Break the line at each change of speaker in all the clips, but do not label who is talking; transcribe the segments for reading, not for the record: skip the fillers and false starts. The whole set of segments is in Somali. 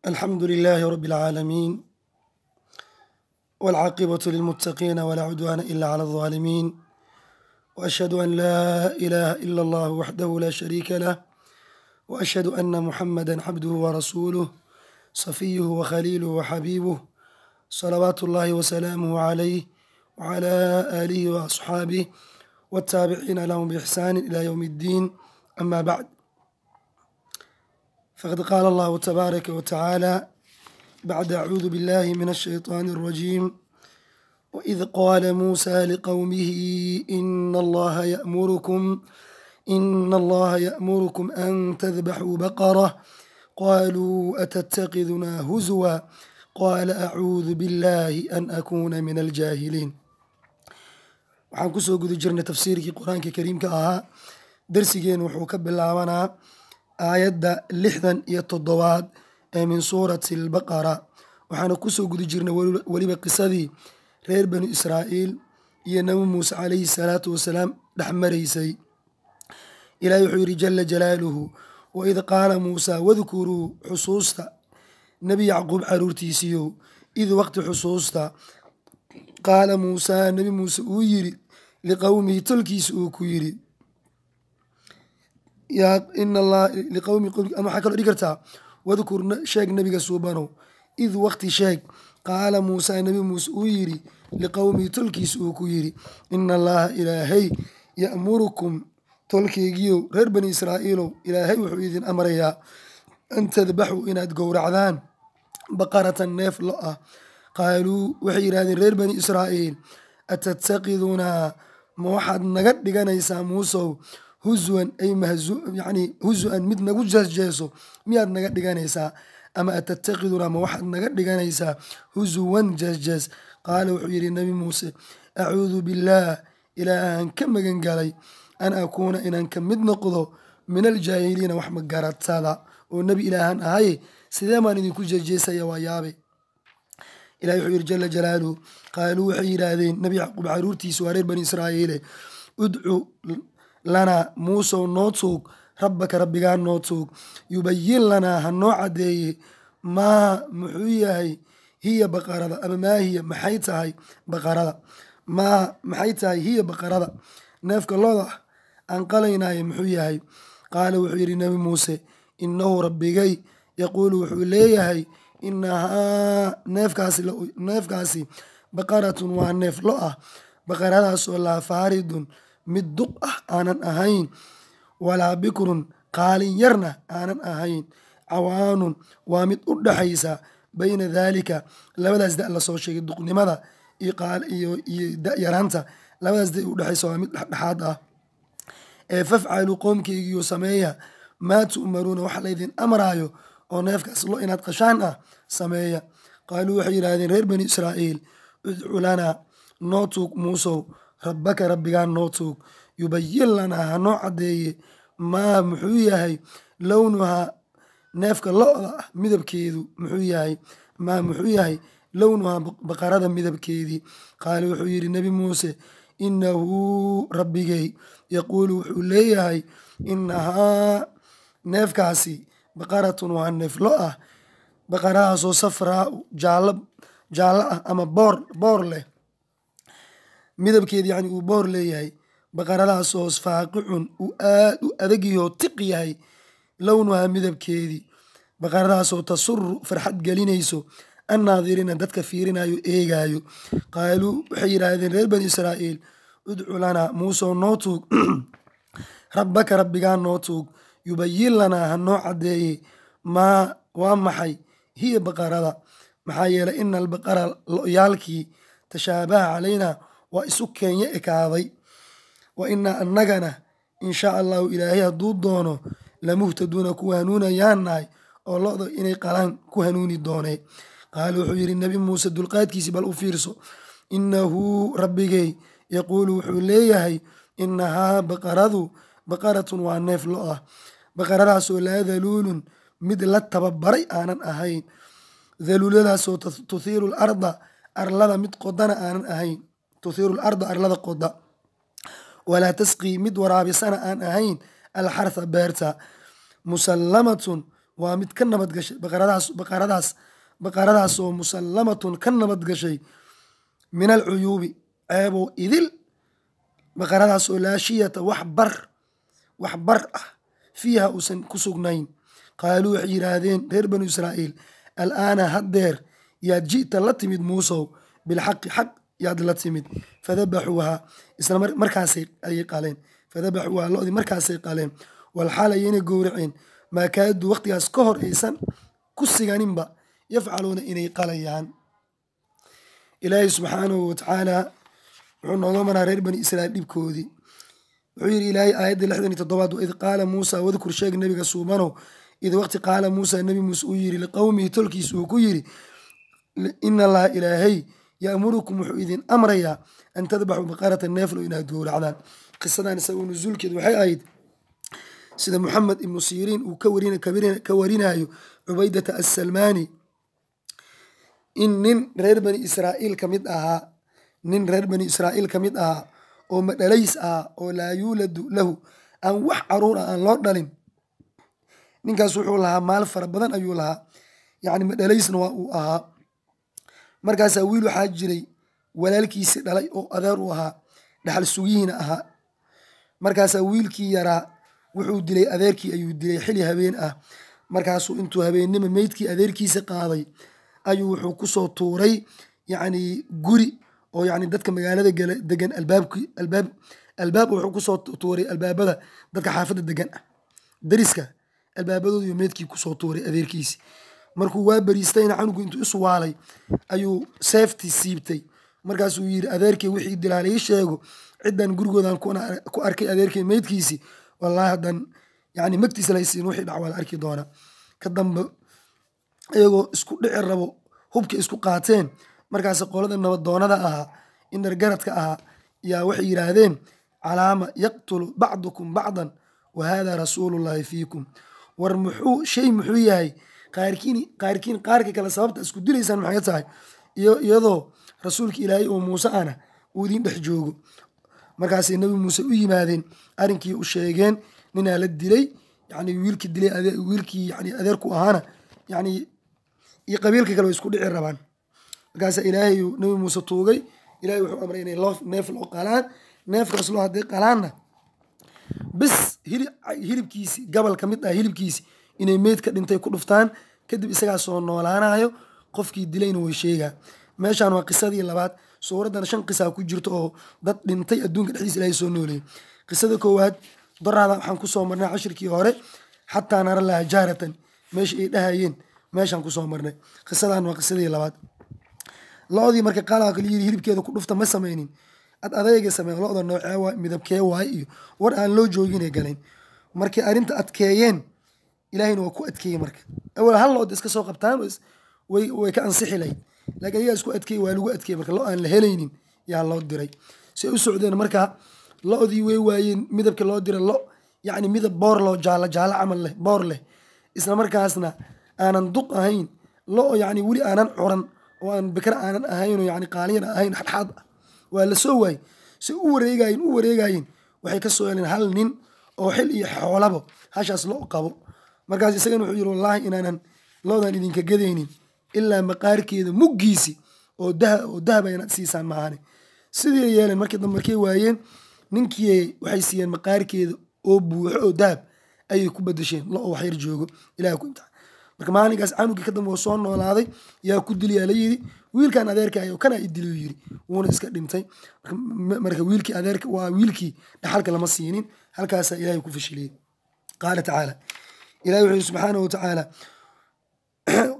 الحمد لله رب العالمين، والعاقبة للمتقين، ولا عدوان إلا على الظالمين، وأشهد أن لا إله إلا الله وحده لا شريك له، وأشهد أن محمدا عبده ورسوله، صفيه وخليله وحبيبه، صلوات الله وسلامه عليه وعلى آله وأصحابه والتابعين لهم بإحسان إلى يوم الدين. أما بعد، فقد قال الله تبارك وتعالى بعد أعوذ بالله من الشيطان الرجيم: وإذ قال موسى لقومه إن الله يأمركم أن تذبحوا بقرة، قالوا أتتخذنا هزوا، قال أعوذ بالله أن أكون من الجاهلين. Waxaan kusoo guda jirnay tafsiirkii Qur-aanka Kariimka ahaa. Darsigeenu wuxuu ka bilaabanaa aayadda 67aad ee min suurati Albaqara. Waxaana kusoo guda jirnay weliba qisadii reer Banu Israa'iil iyo Nabi Muuse calayhi salaatu wasalaam dhex maraysay. Ilahay wuxuu yidhi jala jalaaluhu: وإذ قال موسى، واذكروا, xusuusta, Nebi Yacquub caruurtiisiiyow, إذ waqti xusuusta, قال موسى, Nebi Muuse uu yidhi, لقومه, tolkiisa uu ku yidhi, لقومه. Ama waxaa kaloo dhigi kartaa واذكر, sheeg Nebiga suubanow, إذ waqti sheeg, قال موسى, Nebi Muuse uu yidhi, لقومه, tolkiisa uu ku yidhi, إن الله, Ilaahay, يأمركم, tolkeygiyow, reer Bani Israa'iilow, Ilaahay wuxuu idin amrayaa, أن تذبحوا, inaad gowracdaan, بقرة, neef lo ah. قالوا, waxay yidhahdeen reer Bani Israa'iil: أتتخذنا, ma waxaad naga dhiganaysaa, Muusow, هزوا, ay yani هزوا, mid nagu jeesjeeso miyaad naga dhiganaysaa? Ama أتتخذنا, ma waxaad naga dhiganaysaa, هزوا, jeesjees? قال, wuxuu yidhi Nebi Muuse: أعوذ بالله, Ilaahaan ka magan galay, أن أكون, inaan ka mid noqdo, من الجاهلين, wax magaratada, oo nebi Ilaahan ahaye, sidee baan idinku jeesjeesaya? Waa yaabe. Ilahi wuxuu yidhi jala jalaaluhu: قالوا, waxay yidhaahdeen Nebi Yacquub caruurtiisa, waa reer Bani Israa'iile: ادع لنا, Muusow noo tuug, ربك, Rabbigaa noo tuug, يبين لنا, ha noo caddeeye, ما, muxuu yahay, هي, baqarada, ama ما هي, maxay tahay baqarada, ما, maxay tahay, هي, baqarada, neefka looda ah aan qalaynaayo muxuu yahay? قال, wuxuu yidhi Nebi Muuse: إنه, Rabbigay, يقول, wuxuu leeyahay, إنها, neefkaasi, بقرة, waa neef lo ah, baqaradaasoo لا فارض, mid duq ah aanan ahayn, ولا بكر, qaalin yarna aanan ahayn, عوان, waa mid u dhaxaysa, بين ذلك, labadaas da lasoo sheegay, duqnimada iyo da-yaraanta, labadaas da udhexaysa, waa mid dhexdhexaad ah. Ee فافعلوا, qoomkeygiiyo sameeya, ما تؤمرون, waxa laydin amraayo oo neefkaas lo inaad qashaan ah sameeya. قالوا, waxay yidhahdeen reer Bani Israa'iil: ادع لنا, noo tuug, Muusow, ربك, Rabbigaa noo tuug, يبين لنا, ha noo caddeeye, ما, muxuu yahay, لونها, neefka lo-da ah midabkeedu muxuu yahay, ما, muxuu yahay, لونها, baqarada midabkeedii. قال, wuxuu yidhi Nebi Muuse: إنه, Rabbigay, يقول, wuxuu leeyahay, إنها, neefkaasi, بقرة, waa neef lo ah, baqaradaasoo صفراء, jaallo jaallo ah, ama boor boor leh midabkeedi, yani uu boor leeyahay, baqaradaasoo فاقع, uu aad u adagyaho, tiq yahay, لونها, midabkeedii, baqaradaasoo تسر, farxad gelinayso, الناظرين, dadka fiirinayo, eegaayo. قالوا, waxay yidhaahdeen reer Bani Israa'iil: ادع لنا, Muusoo noo tuug, ربك, Rabbigaa noo tuug, يبين لنا, ha noo caddeeye, ما, waa maxay, هي, baqarada, maxaa yeelay إن البقر, lo-yaalkii, تشابه علينا, waa isu keenyo ekaaday, وإنا, annagana, إن شاء الله, Ilaahay hadduu doono, لمهتدون, ku hanuunayaan nahay, oo lo-da inay qalaan ku hanuuni doonee. قال, wuxuu yidhi Nebi Muuse, dulqaadkiisi bal u fiirso: إنه, Rabbigay, يقول, wuxuu leeyahay, إنها, baqaradu, بقرة, waa neef lo ah, baqaradaasoo لا ذلول, mid la tababaray aanan ahayn, daluulyadaasoo تثير الأرض, arlada mid qodana aanan ahayn, تثير الأرض, arlada qoda, ولا تسقي, mid waraabisana aan ahayn, الحرث, beerta, مسلمة, Waa mid ka nabad gashay baqaradaas, baqaradaas, baqaradaasoo musallamatun ka nabad gashay min alcuyuubi, ceebow idil, baqaradaasoo laa shiyata, wax bar ah fiiha uusan ku sugnayn. Qaaluu, waxay yidhaahdeen reer Banu Israa'iil: "Al'aana, haddeer yaad ji'ta, la timid, Muusow, bilxaqi, xaq yaad la timid." Fadabaxuuhaa, isla markaasay ayay qaleen. Fadabaxuuhaa, lodii markaasay qaleen. Walxaal ayayna gowraceen maa kaaduu, waqtigaas ka hor aysan ku siganinba, yafcaluuna, inay qalayaan. Ilaahay subxaanahu watacaala wuxuu nooga maraa reer Bani Israiil dhibkoodii. Wuxuu yidhi Ilaahay aayadda 67aad: "Waid qaala Muusa", wadkur, sheeg, nabiga suubanow, id waqti qaala Muusa, nebi Muuse uu yidhi, liqowmihi, tolkiis uu ku yidhi: "Ina Allaha, Ilaahay, ya'murukum, wuxuu idin amrayaa, an tadbaxuu baqarata, neeflo inaad gowracdaan." Qisadan isagu nusuulkeed waxay ahayd, sida Moxamed Ibnu Siriin uu ka warinayo Cubaydata Assalmaani, in nin reer Bani Israa'iil ka mid ahaa, nin reer Bani Israa'iil ka mid ahaa oo madhalays ah oo laa yuuladu lahu, aan wax caruur ah aan loo dhalin. Ninkaas wuxuu lahaa maal fara badan ayuu lahaa, yacni madhalaysna waa uu ahaa. Markaasaa wiil waxaa jiray walaalkiisi dhalay oo adeer u ahaa, dhaxal sugihiina ahaa. Markaasaa wiilkii yaraa wuxuu dilay adeerkii ayuu dilay xili habeen ah. Markaasuu intuu habeennimo meydkii adeerkiisa qaaday ayuu wuxuu kusoo tuuray yacni guri oo yacni dadka magaalada degan albaabki albaab albaab wuxuu kusoo tuuray, albaabada dadka xaafadda degan ah, dariska albaabadooda iyo meydkii kusoo tuuray adeerkiisi. Markuu waa beriistayna, canugu intuu iswaalay ayuu seeftii siibtay. Markaasuu yidhi: "Adeerkay wixii dilaa ii sheego, ciddan gurigoodan ku arkay adeerkay meydkiisi, wallaahi haddan yani magtiisa laysiin, wixii dhac waa la arki doonaa." Ka dambe iyagoo isku dhici rabo hubka isku qaateen. Markaas qolada nabadoonada ahaa, indhargaradka ahaa, yaa waxay yidhaahdeen: "Calaama yaqtulu bacdukum bacdan wa hada rasuulullahi fiikum?" War muxuu shay muxuu yahay qaarkiin qaarka kale sababta isku dilaysaan maxay tahay, iyadoo rasuulka Ilaahay oo Muuse ana uu idin dhex joogo? Markaasay Nebi Muuse u yimaadeen, arrinkii u sheegeen, ninaa la dilay, yani wiilkii dilay wiilkii yani adeerku ahaana, yani iyo qabiilka kale way isku dhici rabaan. Markaasaa Ilaahay Nebi Muuse tuugay. Ilahay wuxuu amray inay loo neef loo qalaan. Neefkaas loo hadday qalaanna, bis hilibkiisi gabal ka mid ah hilibkiisi inay meyd ka dhintay ku dhuftaan, kadib isagaa soo noolaanayo, qofkii dilayna way sheegaa. Meeshaan waa qisadii labaad. Suuraddan shan qisaa ku jirto oo dad dhintay adduunka dhexdiisa Ilahay soo nooleeyey. Qisada koowaad doraada waxaan kusoo marnay cashirkii hore, "xataa nara laha jaaratan", meesha ay dhahayeen meeshaan kusoo marnay. Qisadan waa qisadii labaad. Lo-dii marka qaalaa kala yiri hilibkeeda ku dhufta, ma samaynin, ad adayga samey, lo-da noocee waay, midabkee waay, iyo war aan loo jooginay galeen. Markay arrinta adkeeyeen, Ilaahayna waa ku adkeeyey. Marka awal hal lo-da iska soo qabtaan way ka ansixi lahayd, laakiin ayagaa isku adkeeyey, waa lagu adkeeyey. Marka lo aan la helaynin yaa loo diray. Si ay u socdeen marka lo-dii way waayeen midabka loo diray, lo yacni midab boor loo jaalo jaalo camal leh, boor leh, isla markaasna aanan duq ahayn, lo yacni weli aanan curan oo aan bikra aanan ahayn oo yacni qaaliyan ahayn, xadxaad ah, waa la soo waayey. Si u wareegaayeen, u wareegaayeen, waxay ka soo heleen hal nin oo xil iyo xoolabo hashaas lo qabo. Markaas isagana wuxuu yidhi: "Wallaahi inaanan loodan idinka gadaynin ilaa maqaarkeeda muggiisi oo dahaba inaad siisaan maahane." Sidii ay yeeleen. Markii dambe markay waayeen ninkii, waxay siiyeen maqaarkeeda oo buuxo oo dahab ayay ku badasheen lo oo waxyar joogo. Ilaah ku imtixaan. Marka maalinkaas canugii ka dambe oo soo noolaaday, yaa ku diliyaa la yidhi. "Wiilkan adeerka ayo kana i diliyu," yidhi, wuuna iska dhintay. Marka wiilkii adeerka waa wiilkii dhaxalka lama siinin. Halkaasaa Ilaahay ku fashiliyey. Qaala tacaala, Ilahi wuxuu yidhi subxaanahu watacaala: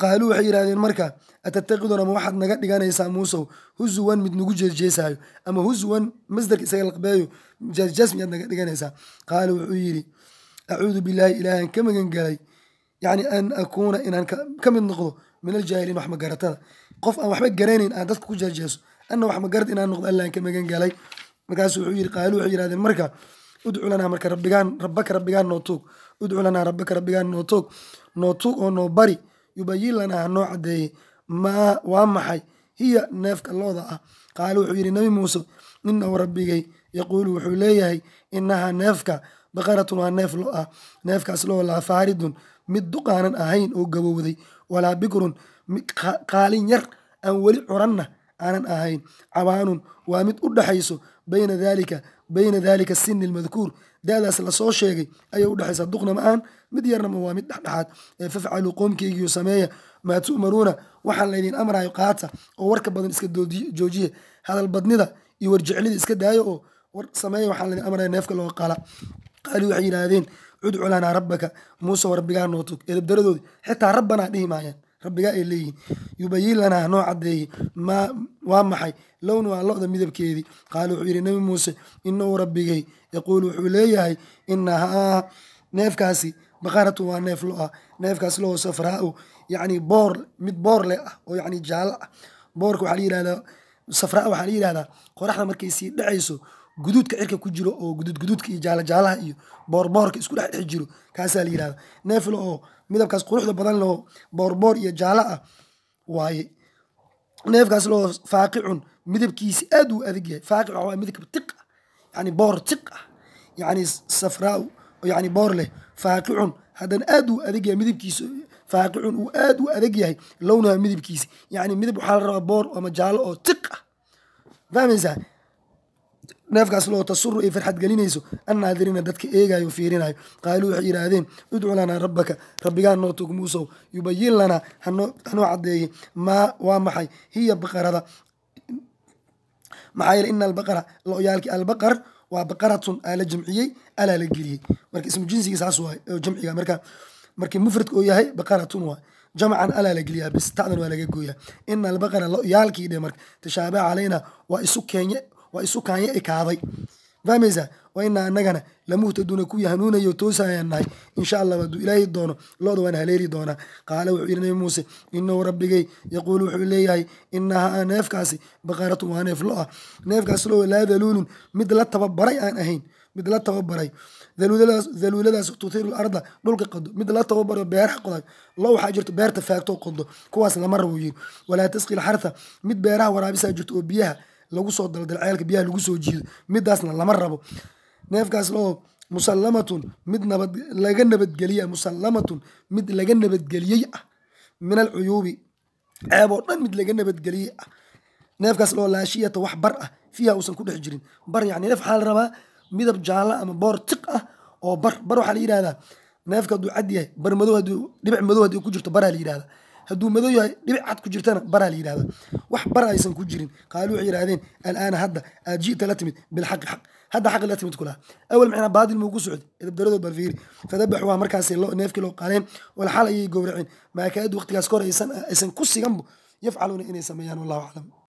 Qaaluu, waxay yidhahdeen marka: "Atatakiduna, ma waxaad naga dhiganaysaa, Muusow, huzuwan, mid nagu jeesjeesaayo?" Ama huzuwan masdarka isaga laqbeeyo, jeesjees miyaad naga dhiganaysaa? Qaala, wuxuu yidhi: "Acuudu billaahi, Ilaahan ka magan galay, yacni an akuuna, inaan ka mid noqdo, min aljaahiliin, wax magaratada, qof aan waxba garanayn aan dadka ku jeesjeeso, anna wax magarad inaan noqdo Allaan ka magan galay." Markaasu wuxuu yidhi, qaaluu, waxay yidhahdeen marka: "Udcu lanaa marka rabbigaan, rabbaka, rabbigaan noo tuug. Udcu lanaa rabbaka, rabbigaan noo tuug, noo tuug oo noo bari, yubayin lanaa, ha noo caddeeye, maa, waa maxay, hiya, neefka looda ah." Qaala, wuxuu yidhi Nabi Muuse: "Inahu, rabbigay, yaquulu, wuxuu leeyahay, innahaa, neefka, baqaratun, waa neef lo ah, neefkaas loo laa faaridun, mid duqaanan ahayn oo gabowday, walaa bikrun qaalin yar aan weli curanna aanan ahayn. Cawaanun waa mid u dhaxayso bayna daalika sini almadkuur, da'daas lasoo sheegay ayay u dhexaysaa, duqna ma ahan mid yarna ma, waa mid dhexdhexaad. Ee fafcaluu qoomkeygiiyo sameeya maa tu'maruuna, waxaan laydin amrayo qaata oo warka badan iska joojiya, hadal badnida iyo warjeclida iska daayo oo war sameeya waxaan laydin amraya neefka loo qala. Qaaluu waxay yidhaahdeen udcu lanaa rabbaka, Muuse rabbigaa noo tug. Edabdaradoodi xitaa rabbanaa dhihi maayaan, rabbigaa ay leeyihin. Yubayin lanaa hanoo caddeeye maa waa maxay lownuhaa lo'da midabkeedii. Qaala wuxuu yidhi Nabi Muuse inahu rabbigay yaquulu wuxuu leeyahay inahaa neefkaasi baqaratun waa neef lo ah, neefkaas loo safraau yacni boor, mid boor leh ah oo yacni jaallo ah. Boorka waxaa la yidhahdaa safraa, waxaa la yidhahdaa qoraxda markay sii dhacayso guduudka cirka ku jiro oo guduud guduudka iyo jaala jaalaha iyo boorboorka isku dhex dhex jiro, kaasaa la yidhahdaa. Neef lo oo midabkaas quruxda badan loo boorboor iyo jaalo ah waaye. Neefkaas loo faaqicun midabkiisi aad uu adag yahay. Faaqic waa midab tiq ah, yani boor tiq ah, yani safraa yani boor leh. Faaqicun haddana aad uu adag yahay midabkiisa, faaqicun uu aad u adag yahay lownaha midabkiisi, yani midab waxaa la rabaa boor ama jaalo oo tiq ah, fahmaysaa? Neefkaas loo tasuru ay farxad gelinayso annaadiriina dadka eegayo fiirinayo. Qaaluu waxay yidhaahdeen udcu lanaa rabbaka, rabbigaa noo tug Muusow, yubayin lanaa hanoo caddeeye maa waa maxay hiya baqarada. Maxaa yeele ina albaqara lo-yaalkii albaqar waa baqaratun aa la jamciyey alaa la geliyey, marka ismu jinsiga saas waay oo jamciga. Marka markii mufradka oo yahay baqaratun waay, jamcan alaa la geliyaa bis, tacdan waa laga gooyaa. Ina albaqara lo-yaalkii dhe marka tashaabaha calayna waa isu keenye, waa isu kaanye ekaaday, fahmaysaa? Wa inaa anagana lamuhtaduuna kuwii hanuunayo toosayaan nahay, insha allah hadduu ilaahay doono lo'da waan haleeli doonaa. Qaala wuxuu yidhi Nabi Muuse inahu rabbigay yaquulu wuxuu leeyahay inahaa neefkaasi baqaratun waa neef lo ah, neefkaas loo laa daluulun mid la tababaray aan ahayn, mid la tababaray daluuladaas tuthiru larda dhulka qodo, mid la tababaro beeraha qoday. Lo waxaa jirto beerta faagto qodo, kuwaas lama rabo yiri. Walaa tasqi lxartha mid beeraha waraabisaa jirto oo biyaha lagu soo daldal ceelka biyaha lagu soo jiido, midaasna lama rabo. Neefkaas loo musallamatun mid nabad laga nabadgeliyey, musallamatun mid laga nabadgeliyey ah min alcuyuubi ceeb oo dhan mid laga nabadgeliyey ah. Neefkaas loo laashiyata wax bar ah fiiha uusan ku dhex jirin bar, yani neef waxaa la rabaa midab jaalla ama boor tiq ah oo bar bar waxaa la yidhahdaa neefka hadduu cad yahay bar madow, hadduu dhibic madow haddii ku jirto baraa la yidhahdaa, hadduu madow yahay dhibic cad ku jirtana baraa la yidhahdaa, wax bar aysan ku jirin. Qaaluu waxay yidhahdeen alaana hadda aad ji'ta la timid bilxaqi xaq, hadda xaqi la timid kulaha awal macnaa baadil muu ku socday edabdaradood bal fiiri. Fadabaxu waa markaasay neefkii loo qaaleen walxal ayay gowraceen maa kaadu waqtigaas kahor aysan ku siganbo yafcaluuna inay sameeyaan, wallahu aclam.